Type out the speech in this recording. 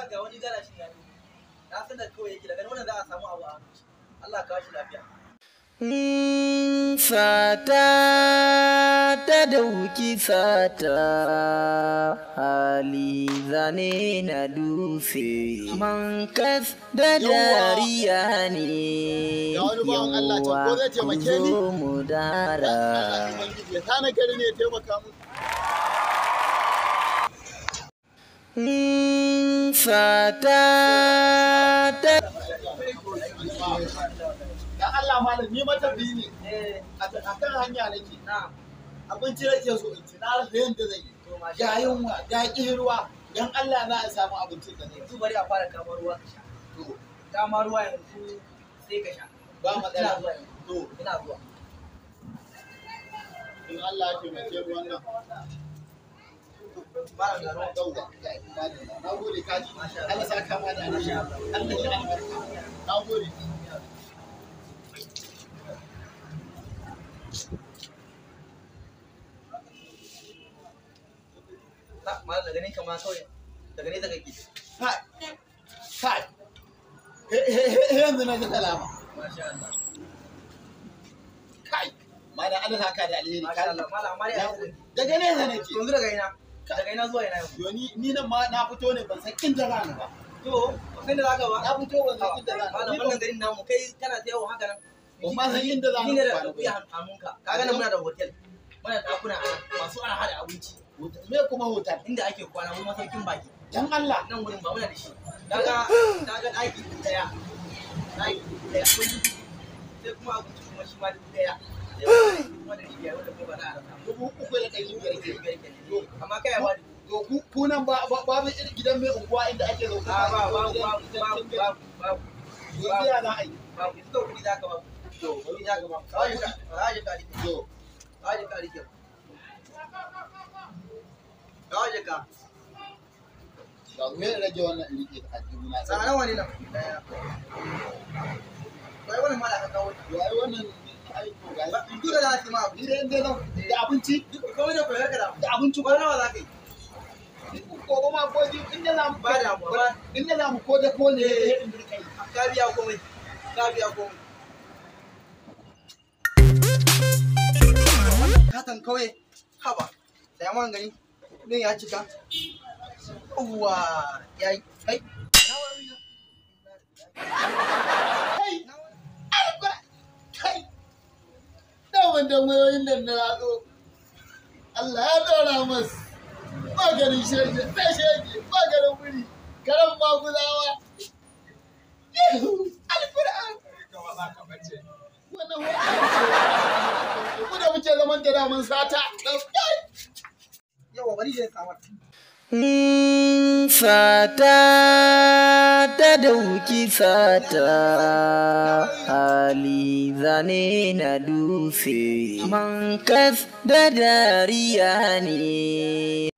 Ga wani gara shi ya dubo. Na san da kawai yake daga wannan za a samu abu a hannun shi. Allah ka shi lafiya. Sata ta dauki sata hali zane na dutse mankas da dariya ne Ga wani bawan Allah can ko zai taimake ni? zo mu dara. Allah Ubangiji ya tana gari ne ya taimaka mu. Sata ta Dan Allah malam ni matafiyi ne. Eh, A kan hanya nake. na. Abinci nake so in ci na rasa yadda zan yi. To masha Ga Allah. yunwa, ga ƙihirwa. Dan Allah na samu abincin da zan ci. Yanzu bari a fara kama ruwa ka sha. To, Kama ruwa yanzu sai ka sha. ba matsala. Ina zuwa yanzu. To, Ina zuwa. in Allah ya taimake mu wannan. Malam ga ruwa. Yauwa, na gode kaji. Allah saka ma da alheri. Allah ya albarka. Na gode. Na, malam daga nesa ma kawai. Daga nesa kake. Kai, kai. Yanzu na ji salama. Masha Allah. Kai, malam Allah saka da alheri. Masha Allah. Malam amma dai a yanzu. Daga nesa nake. Yanzu daga ina? Daga ina zuwa ina yanzu? Yo ni nan ma na fito ne ban san inda za ni ba. To, ba san da zaka ba. Na fito ban san inda za ni ba. Malam wannan garin namu kai kana ta yawo haka nan. Ban ma san inda za Ni ni ne da ba. tafiya hannunka. Kaga nan muna da hotel. Muna da ɗakuna a nan masu arha da abinci. Me kuma hotel? Inda ake kwana mu masaukin baki. Dan Allah. Nan wurin ba muna da shi. Kaga kaga ɗaki ɗaya. Ɗaki ɗaya. Sai kuma abinci kuma shi ma 1000. Sai kuma 500 wanda kuma ba za a rasa. 3,500 ke. 500 kenan. Amma kai ya ba dubu. To ku nan ba babu irin gidan mai unguwa inda ake zaune. A ba babu babu babu babu babu. Yanzu ya za a yi. Babu. Yanzu kawai kuɗi za ka ba. To, Kuɗi za ka ba. Ka waje ka rike. to. Ka waje ka rike. Ka waje ka. Ga me rage wannan in rike a jibuna. Tsara wani nan. Ɗaya. To ai wannan ma da aka kawo. Yo ai wannan ai to ga Duka za su ma abu. ni dai inda zan da abinci Komai da koyar ka da. da abinci ko Kwana nawa za ka yi? ko ma ko ji inda za mu Ba damuwa, ba. inda za mu ko da ko ne in rike yi. Ka biya komai. Ka biya komai. Katon kauye. Haba. Saya man gani. Nan ya cika. Yawwa. Ya yi. Kai. Kai kai daman da wayoyin nan na ratso Allah ya dora masu maganin shege sai shege maganin wuri karan maguzawa alkur'an wannan wani mu da muke zaman da daman sata Yawwa bari je samar. Sata ta dauki sata hali zane na dutse mankas da dariya ne.